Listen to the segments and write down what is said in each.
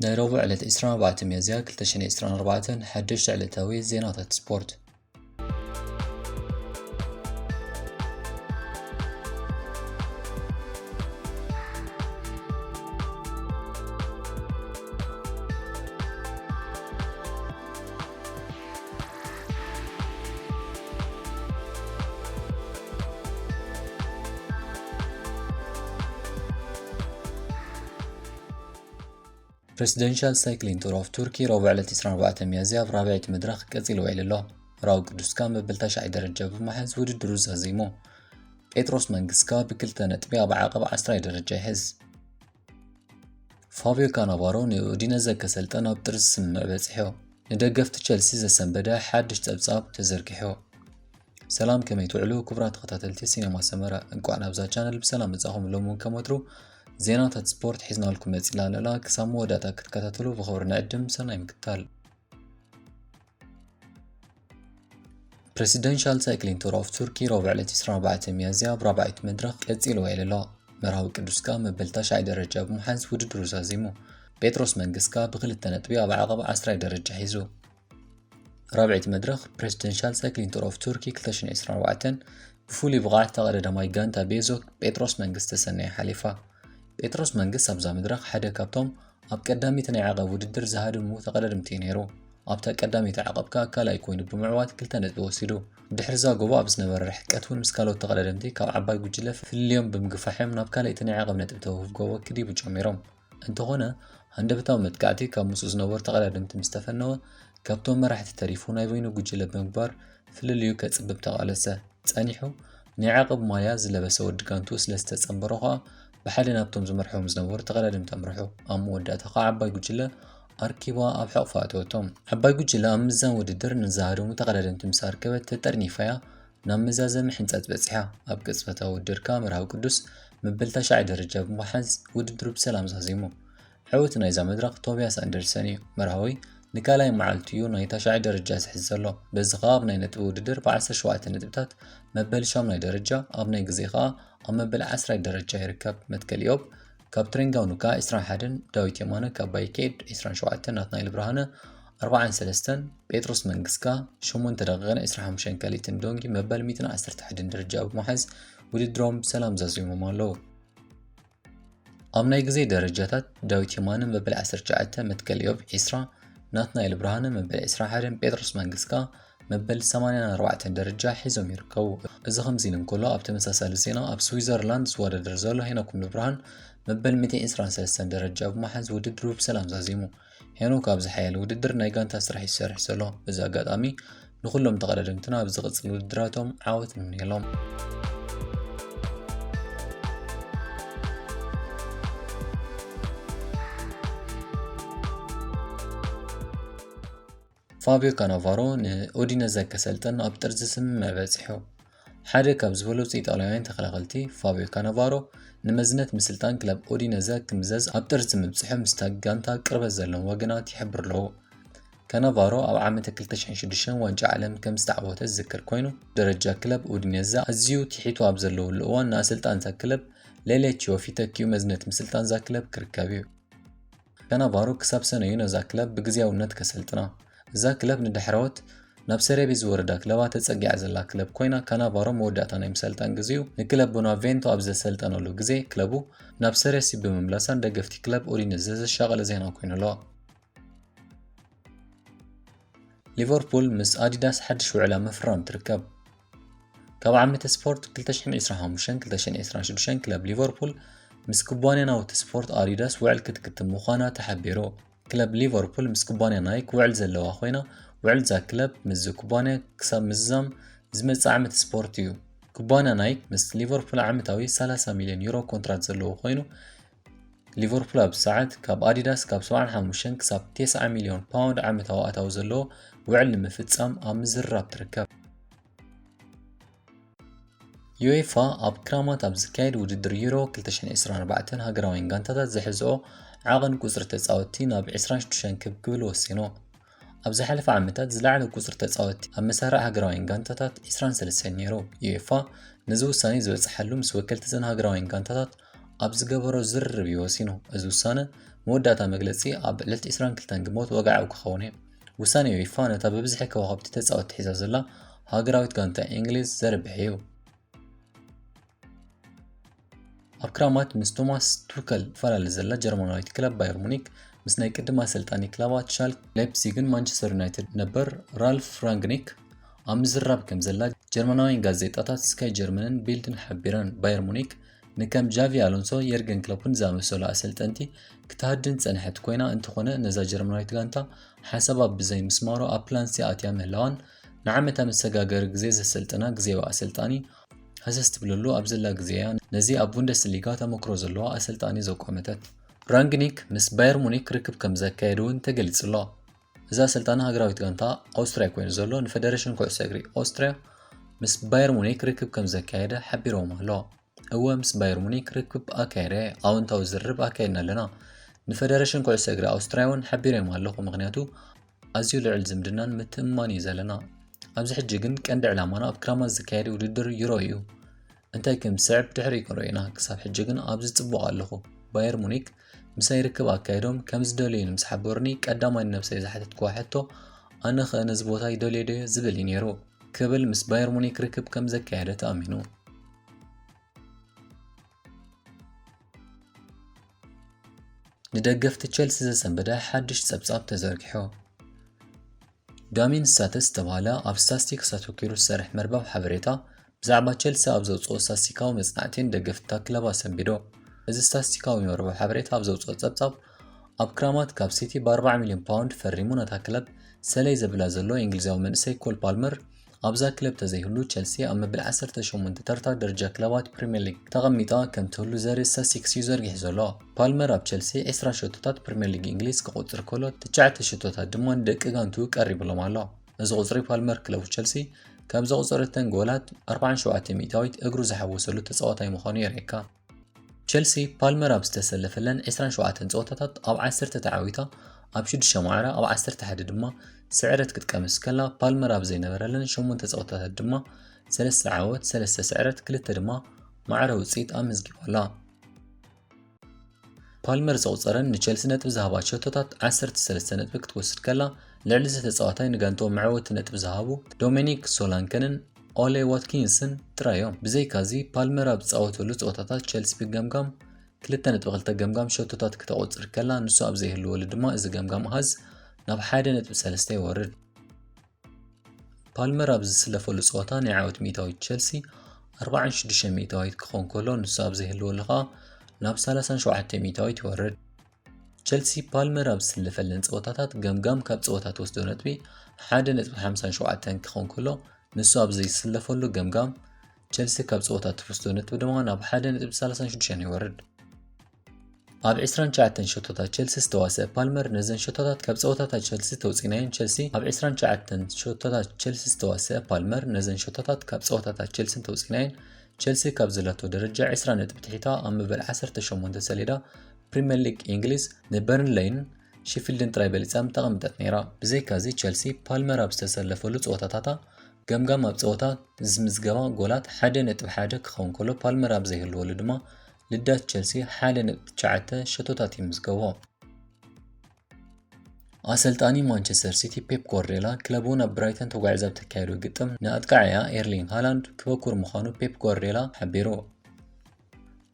ናይ ረቡዕ ዕለት ዕስራን ኣርባዕተን ሚያዝያ ክልተ ሽሕን ዕስራን ኣርባዕተን ሓደሽቲ ዕለታዊ ዜናታት ስፖርት። ፕሬዚደንሻል ሳይክሊን ቱር ኦፍ ቱርኪ ረቡዕ ዕለት ዕስራን ኣርባዕተን ሚያዝያ ኣብ ራብዐይቲ መድረኽ ቀጺሉ ውዒሉ ኣሎ። መርሃዊ ቅዱስካ መበል ታሽዓይ ደረጃ ብምሓዝ ውድድሩ ዛዚሙ። ጴጥሮስ መንግስካ ብክልተ ነጥቢ ኣብ ዓቐብ ዓስራይ ደረጃ ይሕዝ። ፋቢዮ ካናቫሮ ንኡዲነዘ ከሰልጠን ኣብ ጥርዚ ስምምዕ በጺሑ። ንደገፍቲ ቸልሲ ዘሰንበደ ሓድሽ ጸብጻብ ተዘርጊሑ። ሰላም፣ ከመይ ትውዕሉ ክቡራት ተኸታተልቲ ሲኔማ ሰመረ? እንቋዕ ናብዛ ቻነል ብሰላም መጻኹም። ሎም እውን ከም ወትሩ ዜናታት ስፖርት ሒዝናልኩም መጺና ኣለና። ክሳብ መወዳእታ ክትከታተሉ ብኽብሪ ንዕድም። ሰናይ ምክታል። ፕሬዚደንሻል ሳይክሊን ቱር ኦፍ ቱርኪ ረቡዕ ዕለት ዕስራን ኣርባዕተን ሚያዝያ ኣብ ራብዓይቲ መድረኽ ቀጺሉ ውዒሉ ኣሎ። መርሃዊ ቅዱስካ መበል ታሽዓይ ደረጃ ብምሓዝ ውድድሩ ዛዚሙ። ጴጥሮስ መንግስካ ብክልተ ነጥቢ ኣብ ዓቐብ ዓስራይ ደረጃ ሒዙ። ራብዐይቲ መድረኽ ፕሬዚደንሻል ሳይክሊን ቱር ኦፍ ቱርኪ ክልተ ሽሕን ዕስራን ኣርባዕተን ብፍሉይ ብቕዓት ተቐዳዳማይ ጋንታ ቤዞክ ጴጥሮስ መንግስ ተሰነየ ሓሊፋ። ጴጥሮስ መንግስ ኣብዛ መድረኽ ሓደ ካብቶም ኣብ ቀዳሚት ናይ ዓቐብ ውድድር ዝሃደሙ ተቐዳደምቲ እዩ ነይሩ። ኣብታ ቀዳሚት ዓቐብ ከኣ ካልኣይ ኮይኑ ብምዕዋት ክልተ ነጥቢ ወሲዱ። ድሕሪ እዛ ጎቦ ኣብ ዝነበረ ርሕቀት እውን ምስ ካልኦት ተቐዳደምቲ ካብ ዓባይ ጉጅለ ፍልልዮም ብምግፋሕ እዮም ናብ ካልኣይቲ ናይ ዓቐብ ነጥቢ ተውህብ ጎቦ ክድይቡ ጀሚሮም። እንተኾነ፣ ሃንደበታዊ መጥቃዕቲ ካብ ምስኡ ዝነበሩ ተቐዳደምቲ ምስ ተፈነወ፣ ካብቶም መራሕቲ ተሪፉ ናይ በይኑ ጉጅለ ብምግባር ፍልልዩ ከጽብብ ተቓለሰ። ጸኒሑ፣ ናይ ዓቐብ ማልያ ዝለበሰ ወዲ ጋንትኡ ስለ ዝተጸንበሮ ኸኣ፣ ብሓደ ናብቶም ዝመርሕዎም ዝነበሩ ተቐዳደምቲ ኣምርሑ። ኣብ መወዳእታ ኸኣ ዓባይ ጉጅለ ኣርኪባ ኣብ ሕቕፋ ኣእተወቶም። ዓባይ ጉጅለ ኣብ ምዛን ውድድር ንዝሃደሙ ተቐዳደምቲ ምስ ኣርከበት ተጠርኒፋ እያ ናብ መዛዘሚ ሕንጸት በጺሓ። ኣብ ቅጽበታዊ ውድድር ከኣ መርሃዊ ቅዱስ መበል ታሽዓይ ደረጃ ብምሓዝ ውድድሩ ብሰላም ዛዚሙ። ዕውት ናይዛ መድረኽ ቶብያስ ኣንደርሰን እዩ። መርሃዊ ንካልኣይ መዓልቲ እዩ ናይ ታሽዓይ ደረጃ ዝሕዝ ዘሎ። በዚ ኸኣ ኣብ ናይ ነጥቢ ውድድር ብዓሰርተ ሸውዓተ ነጥብታት መበል ሻምናይ ደረጃ፣ ኣብ ናይ ግዜ ኸኣ ኣብ መበል ዓስራይ ደረጃ ይርከብ። መትከል ኢዮብ ካብ ትሬንጋው ኑካ ዕስራን ሓደን፣ ዳዊት የማነ ካብ ባይኬድ ዕስራን ሸውዓተን፣ ናትናኤል ብርሃነ ኣርባዓን ሰለስተን፣ ጴጥሮስ መንግስካ ሸሞንተ ደቂቕን ዕስራን ሓሙሽተን ካልኢትን ዶንጊ መበል ሚእትን ዓሰርተ ሓደን ደረጃ ብምሓዝ ውድድሮም ብሰላም ዛዚሞም ኣለዉ። ኣብ ናይ ግዜ ደረጃታት ዳዊት የማነ መበል ዓሰርተ ትሽዓተ፣ መትከል ኢዮብ ዕስራ፣ ናትናኤል ብርሃነ መበል ዕስራን ሓደን፣ ጴጥሮስ መንግስካ መበል ሰማንያን ኣርባዕተን ደረጃ ሒዞም ይርከቡ። እዚ ከምዚ ኢሉ እንከሎ፣ ኣብ ተመሳሳሊ ዜና፣ ኣብ ስዊዘርላንድ ዝወዳደር ዘሎ ሄኖክ ሙሉብርሃን መበል ሚእትን ዕስራን ሰለስተን ደረጃ ብምሓዝ ውድድሩ ብሰላም ዛዚሙ። ሄኖክ ኣብዚ ሓያል ውድድር ናይ ጋንታ ስራሕ እዩ ዝሰርሕ ዘሎ። በዚ ኣጋጣሚ ንኹሎም ተቐዳደምትና ኣብ ዝቕጽል ውድድራቶም ዓወት ንምነየሎም። ፋቢዮ ካናቫሮ ንኡዲነዘ ከሰልጥን ኣብ ጥርዚ ስምምዕ በጺሑ። ሓደ ካብ ዝበለጹ ኢጣልያውያን ተኸላኸልቲ ፋቢዮ ካናቫሮ ንመዝነት ምስልጣን ክለብ ኡዲነዘ ክምዘዝ ኣብ ጥርዚ ምብጽሑ ምስታ ጋንታ ቅርበት ዘለዎም ወገናት ይሕብሩ ኣለዉ። ካናቫሮ ኣብ ዓመተ ክልተ ሽሕን ሽዱሽተን ዋንጫ ዓለም ከም ዝተዓወተ ዝዝከር ኮይኑ፣ ደረጃ ክለብ ኡዲነዘ ኣዝዩ ትሒቱ ኣብ ዘለወሉ እዋን ንኣሰልጣን እታ ክለብ ሌሌ ቺዮፊ ተኪኡ መዝነት ምስልጣን እዛ ክለብ ክርከብ እዩ። ካናቫሮ ክሳብ ሰነ እዩ ነዛ ክለብ ብግዝያውነት ከሰልጥና። እዛ ክለብ ንዳሕረዎት ናብ ሰሪያ ቢ ዝወረዳ ክለባት ተጸጊዓ ዘላ ክለብ ኮይና፣ ካናቫሮ መወዳእታ ናይ ምሰልጣን ግዜኡ ንክለብ ቦናቬንቶ ኣብ ዘሰልጠነሉ ግዜ፣ ክለቡ ናብ ሰሪያ ሲ ብምምላሳ ንደገፍቲ ክለብ ኡዲነዘ ዘሻቐለ ዜና ኮይኑ ኣሎ። ሊቨርፑል ምስ ኣዲዳስ ሓድሽ ውዕል ኣብ ምፍራም ትርከብ። ካብ ዓመተ ስፖርት ክልተ ሽሕን ዕስራን ሓሙሽተን ክልተ ሽሕን ዕስራን ሽዱሽተን ክለብ ሊቨርፑል ምስ ኩባንያ ናውቲ ስፖርት ኣዲዳስ ውዕል ክትክትም ምዃና ተሓቢሩ። ክለብ ሊቨርፑል ምስ ኩባንያ ናይክ ውዕል ዘለዋ ኮይና፣ ውዕል እዛ ክለብ ምስዚ ኩባንያ ክሳብ ምዝዛም ዝመጽእ ዓመተ ስፖርት እዩ። ኩባንያ ናይክ ምስ ሊቨርፑል ዓመታዊ ሰላሳ ሚልዮን ዩሮ ኮንትራት ዘለዎ ኮይኑ፣ ሊቨርፑል ኣብዚ ሰዓት ካብ ኣዲዳስ ካብ ሰብዓን ሓሙሽተን ክሳብ ተስዓ ሚልዮን ፓውንድ ዓመታዊ ኣታዊ ዘለዎ ውዕል ንምፍጻም ኣብ ምዝርራብ ትርከብ። ዩኤፋ ኣብ ክራማት ኣብ ዝካየድ ውድድር ዩሮ ክልተ ሽሕን ዕስራን ኣርባዕተን ሃገራውያን ጋንታታት ዝሕዝኦ ዓቐን ቁጽሪ ተጻወትቲ ናብ ዕስራን ሽዱሽተን ክብ ክብል ወሲኑ። ኣብ ዝሓለፈ ዓመታት ዝለዓለ ቁጽሪ ተጻወትቲ ኣብ መሳርዕ ሃገራውያን ጋንታታት ዕስራን ሰለስተን ነይሩ። ዩኤፋ ነዚ ውሳኔ ዝበጽሓሉ ምስ ወከልቲ እዘን ሃገራውያን ጋንታታት ኣብ ዝገበሮ ዝርርብ እዩ ወሲኑ። እዚ ውሳነ መወዳእታ መግለጺ ኣብ ዕለት ዕስራን ክልተን ግንቦት ወግዓዊ ክኸውን እዩ። ውሳነ ዩኤፋ ነታ ብብዝሒ ከዋኽብቲ ተጻወትቲ ሒዛ ዘላ ሃገራዊት ጋንታ እንግሊዝ ዘርብሕ እዩ። ኣብ ክራማት ምስ ቶማስ ቱከል ትፈላለ ዘላ ጀርመናዊት ክለብ ባየር ሙኒክ ምስ ናይ ቅድም ኣሰልጣኒ ክለባት ሻልክ፣ ሌፕሲግን ማንቸስተር ዩናይትድ ነበር ራልፍ ራንግኒክ ኣብ ምዝራብ ከም ዘላ ጀርመናውያን ጋዜጣታት ስካይ ጀርመንን ቢልድን ሓቢረን። ባየር ሙኒክ ንከም ጃቪ ኣሎንሶ፣ የርገን ክሎፕን ዝኣመሰሉ ኣሰልጠንቲ ክትሃድን ዝጸንሐት ኮይና፣ እንተኾነ ነዛ ጀርመናዊት ጋንታ ሓሳባ ብዘይ ምስማሮ ኣብ ፕላንሲ ኣትያ ምህላዋን ንዓመታ መሰጋገሪ ግዜ ዘሰልጥና ግዜያዊ ኣሰልጣኒ ሃሰስ ትብለሉ ኣብ ዘላ ግዜ እያ ነዚ ኣብ ቡንደስሊጋ ተመክሮ ዘለዎ ኣሰልጣኒ ዘቋመተት። ራንግኒክ ምስ ባየር ሙኒክ ርክብ ከም ዘካየደ እውን ተገሊጹ ኣሎ። እዚ ኣሰልጣኒ ሃገራዊት ጋንታ ኣውስትርያ ኮይኑ ዘሎ ንፈደረሽን ኩዕሶ እግሪ ኣውስትርያ ምስ ባየር ሙኒክ ርክብ ከም ዘካየደ ሓቢሮም ኣሎ። እወ፣ ምስ ባየር ሙኒክ ርክብ ኣካየደ፣ ኣወንታዊ ዝርርብ ኣካየድና ኣለና። ንፈደረሽን ኩዕሶ እግሪ ኣውስትርያ እውን ሓቢረዮም ኣለኹ፣ ምኽንያቱ ኣዝዩ ልዑል ዝምድናን ምትእምማን እዩ ዘለና። ኣብዚ ሕጂ ግን ቀንዲ ዕላማና ኣብ ክራማት ዝካየድ ውድድር ዩሮ እዩ። እንታይ ከም ዝስዕብ ድሕሪኡ ክንሪኦ ኢና። ክሳብ ሕጂ ግን ኣብዚ ጽቡቕ ኣለኹ። ባየር ሙኒክ ምሳይ ርክብ ኣካይዶም ከም ዝደልዩ ንምስ ሓበሩኒ፣ ቀዳማይ ንነብሰይ ዝሓተትክዋ ሕቶ፣ ኣነ ኸ ነዚ ቦታ ይደልዮ ዶ ዝብል እዩ ነይሩ፣ ክብል ምስ ባየር ሙኒክ ርክብ ከም ዘካየደ ተኣሚኑ። ንደገፍቲ ቸልሲ ዘሰንበደ ሓድሽ ጸብጻብ ተዘርጊሑ። ዳሚን ስታትስ ዝተባህለ ኣብ ስታስቲክስ ኣተኲሩ ዝሰርሕ መርበብ ሓበሬታ ብዛዕባ ቸልሲ ኣብ ዘውጽኦ ስታስቲካዊ መጽናዕቲ ንደገፍቲ እታ ክለብ ኣሰንቢዱ። እዚ ስታስቲካዊ መርበብ ሓበሬታ ኣብ ዘውጽኦ ጸብጻብ፣ ኣብ ክራማት ካብ ሲቲ ብ ኣርባዓ ሚልዮን ፓውንድ ፈሪሙ ነታ ክለብ ሰለይ ዘብላ ዘሎ እንግሊዛዊ መንእሰይ ኮል ፓልመር ኣብዛ ክለብ ተዘይህሉ፣ ቸልሲ ኣብ መበል ዓሰርተ ሸሞንተ ተርታ ደረጃ ክለባት ፕሪምየር ሊግ ተቐሚጣ ከም ትህሉ ዘርኢ ስታስቲክስ እዩ ዘርጊሑ ዘሎ። ፓልመር ኣብ ቸልሲ ዕስራ ሸቶታት ፕሪምየር ሊግ እንግሊዝ ክቖጽር ከሎ፣ ትሽዓተ ሸቶታት ድማ ንደቂ ጋንቱ ቀሪብሎም ኣሎ። እዚ ቁጽሪ ፓልመር ክለቡ ቸልሲ ካብ ዘቑጸረተን ጎላት ኣርባዓን ሸውዓተ ሚእታዊት እግሩ ዝሓወሰሉ ተጻዋታይ ምዃኑ የርእየካ። ቸልሲ ፓልመር ኣብ ዝተሰለፈለን ዕስራን ሸውዓተን ጸወታታት ኣብ ዓሰርተ ተዓዊታ፣ ኣብ ሽዱሽተ ማዕረ፣ ኣብ ዓሰርተ ሓደ ድማ ስዕረት ክትቀምስ ከላ፣ ፓልመር ኣብ ዘይነበረለን ሸሞንተ ጸወታታት ድማ ሰለስተ ዓወት፣ ሰለስተ ስዕረት፣ ክልተ ድማ ማዕረ ውጽኢት ኣመዝጊባ ኣላ። ፓልመር ዘቑጸረን ንቸልሲ ነጥቢ ዝሃባ ሸቶታት ዓሰርተ ሰለስተ ነጥቢ ክትወስድ ከላ፣ ልዕሊ እዚ ተጻዋታይ ንጋንትኦም መዕወቲ ነጥቢ ዝሃቡ ዶሚኒክ ሶላንከንን ኦሌ ዋትኪንስን ጥራይ እዮም። ብዘይካዚ፣ ፓልመር ኣብ ዝጻወተሉ ጸወታታት ቸልሲ ብገምጋም ክልተ ነጥቢ ክልተ ገምጋም ሸቶታት ክተቑጽር ከላ፣ ንሱ ኣብ ዘይህልወሉ ድማ እዚ ገምጋም ኣሃዝ ናብ ሓደ ነጥቢ ሰለስተ ይወርድ። ፓልመር ኣብ ዝስለፈሉ ጸወታ ናይ ዓወት ሚእታዊት ቸልሲ ኣርባዓን ሽዱሽተ ሚእታዊት ክኾን ከሎ፣ ንሱ ኣብ ዘይህልወሉ ኸኣ ናብ ሰላሳን ሸውዓተ ሚእታዊት ይወርድ። ቸልሲ ፓልመር ኣብ ዝስለፈለን ጸወታታት ገምጋም ካብ ጸወታ ትወስዶ ነጥቢ ሓደ ነጥቢ ሓምሳን ሸውዓተን ክኾን ከሎ፣ ንሱ ኣብ ዘይስለፈሉ ገምጋም ቸልሲ ካብ ጸወታ ትወስዶ ነጥቢ ድማ ናብ ሓደ ነጥቢ ሰላሳን ሽዱሽተን ይወርድ። ኣብ ዕስራን ትሽዓተን ሸቶታት ቸልሲ ዝተዋስአ ፓልመር ነዘን ሸቶታት ካብ ጸወታታት ቸልሲ ተውጺናየን። ቸልሲ ኣብ ዕስራን ትሽዓተን ሸቶታት ቸልሲ ዝተዋስአ ፓልመር ነዘን ሸቶታት ካብ ጸወታታት ቸልሲ ተውጺናየን። ቸልሲ ካብ ዘላቶ ደረጃ ዕስራ ነጥቢ ትሒታ ኣብ መበል ዓሰርተ ሸሞንተ ሰሌዳ ፕሪምየር ሊግ እንግሊዝ ንበርንሌይን ሼፊልድን ጥራይ በሊጻ ምተቐምጠት ነይራ። ብዘይካዚ፣ ቸልሲ ፓልመር ኣብ ዝተሰለፈሉ ጸወታታታ ገምጋም ኣብ ጸወታ ዝምዝገባ ጎላት ሓደ ነጥቢ ሓደ ክኸውን ከሎ፣ ፓልመር ኣብ ዘይህልወሉ ድማ ልዳት ቸልሲ ሓደ ነጥቢ ትሽዓተ ሸቶታት ይምዝገቦ። ኣሰልጣኒ ማንቸስተር ሲቲ ፔፕ ጓርዲዮላ፣ ክለቡ ናብ ብራይተን ተጓዒዛ ኣብ ተካየዶ ግጥም ንኣጥቃዓያ ኤርሊንግ ሃላንድ ክበኩር ምዃኑ ፔፕ ጓርዲዮላ ሓቢሩ።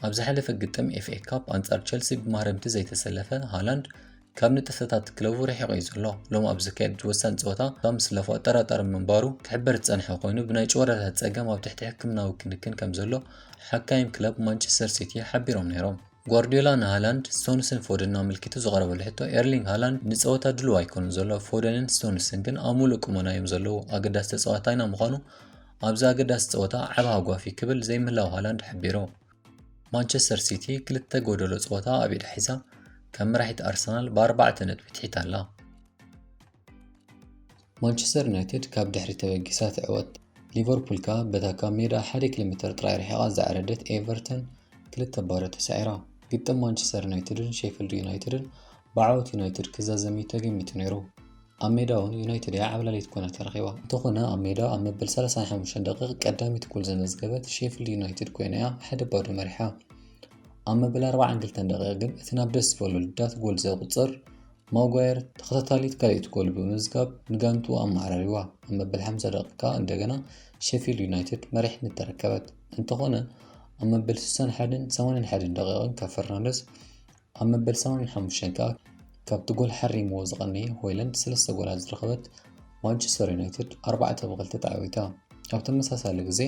ኣብ ዝሓለፈ ግጥም ኤፍ ኤ ካፕ ኣንጻር ቸልሲ ብማህረምቲ ዘይተሰለፈ ሃላንድ፣ ካብ ንጥፈታት ክለቡ ርሒቑ እዩ ዘሎ። ሎም ኣብ ዝካየድ ወሳኒ ጸወታ ካብ ምስለፉ ኣጠራጣሪ ምንባሩ ክሕበር ዝጸንሐ ኮይኑ፣ ብናይ ጭወዳታት ጸገም ኣብ ትሕቲ ሕክምናዊ ክንክን ከም ዘሎ ሓካይም ክለብ ማንቸስተር ሲቲ ሓቢሮም ነይሮም። ጓርዲዮላ ንሃላንድ፣ ስቶንስን ፎደንን ኣመልኪቱ ዝቐረበሉ ሕቶ፣ ኤርሊንግ ሃላንድ ንጸወታ ድሉው ኣይኮነን ዘሎ፣ ፎደንን ስቶንስን ግን ኣብ ሙሉእ ቁመና እዮም ዘለዉ፣ ኣገዳሲ ተጻዋታይና ምዃኑ ኣብዚ ኣገዳሲ ጸወታ ዓቢ ሃጓፍ እዩ ክብል ዘይምህላው ሃላንድ ሓቢሩ። ማንቸስተር ሲቲ ክልተ ጎደሎ ጸወታ ኣብ ኢዳ ሒዛ ካብ መራሒት ኣርሰናል ብኣርባዕተ ነጥቢ ትሒታ ኣላ። ማንቸስተር ዩናይትድ ካብ ድሕሪት ተበጊሳ ትዕወት። ሊቨርፑል ከኣ በታ ካብ ሜዳ ሓደ ኪሎ ሜተር ጥራይ ርሒቓ ዝዓረደት ኤቨርተን ክልተ ባዶ ተሳዒራ። ግጥም ማንቸስተር ዩናይትድን ሼፊልድ ዩናይትድን ብዓወት ዩናይትድ ክዛዘም እዩ ተገሚቱ ነይሩ። ኣብ ሜዳ እውን ዩናይትድ እያ ዓብላሊት ኮይና ተረኺባ። እንተኾነ ኣብ ሜዳ ኣብ መበል ሰላሳን ሓሙሽተን ደቂቕ ቀዳመይቲ ጎል ዘመዝገበት ሼፊልድ ዩናይትድ ኮይና እያ ሓደ ባዶ መሪሓ። ኣብ መበል ኣርባዓን ክልተን ደቂቕ ግን እቲ ናብ ደስ ዝበሎ ልዳት ጎል ዘቁጽር ማጓየር ተኸታታሊት ካልኣይቲ ጎል ብምምዝጋብ ንጋንቱ ኣመዓራሪዋ። ኣብ መበል ሓምሳ ደቂቕ ከኣ እንደገና ሼፊልድ ዩናይትድ መሪሕነት ተረከበት። እንተኾነ ኣብ መበል ስሳን ሓደን ሰማንያን ሓደን ደቂቕን ካብ ፈርናንደስ ኣብ መበል ሰማንያን ሓሙሽተን ከኣ ካብቲ ጎል ሓሪምዎ ዝቐነየ ሆይላንድ ሰለስተ ጎላት ዝረኸበት ማንቸስተር ዩናይትድ ኣርባዕተ ብኽልተ ተዓዊታ። ኣብ ተመሳሳሊ ግዜ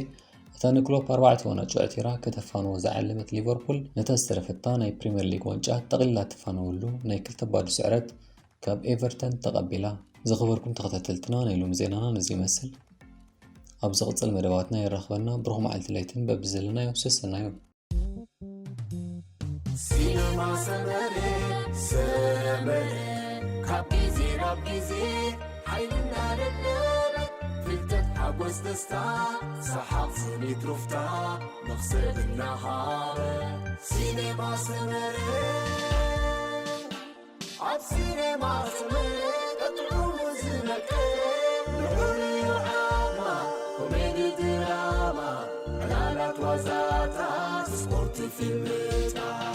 እታ ንክሎፕ ኣርባዕተ ዋንጫ ኣዕቲራ ከተፋንዎ ዝዓለመት ሊቨርፑል ነታ ዝተረፈታ ናይ ፕሪምየር ሊግ ዋንጫ ጠቕሊላ ትፋነወሉ ናይ ክልተ ባዶ ስዕረት ካብ ኤቨርተን ተቐቢላ። ዝኸበርኩም ተኸታተልትና ናይ ሎሚ ዜናና ነዚ ይመስል። ኣብ ዝቕጽል መደባትና የራኽበና። ብሩኽ መዓልቲ ለይትን በብዘለናዮ ሰሰናዮ። ሲነማ ሰመረ ሰመረ ካብ ግዜ ናብ ግዜ ሓይሊ እናደለበ ፍልጠት ሓጎስ ደስታ ሰሓቕ ስኒት ሩፍታ መኽሰብ እናሃበ ሲነማ ሰመረ ኣብ ሲነማ ሰመረ ቀጥዑ ዝመቀ ልዑል እዩ ዓቕማ ኮሜዲ ድራማ ዕላላት ዋዛታት ስፖርት ፊልምታት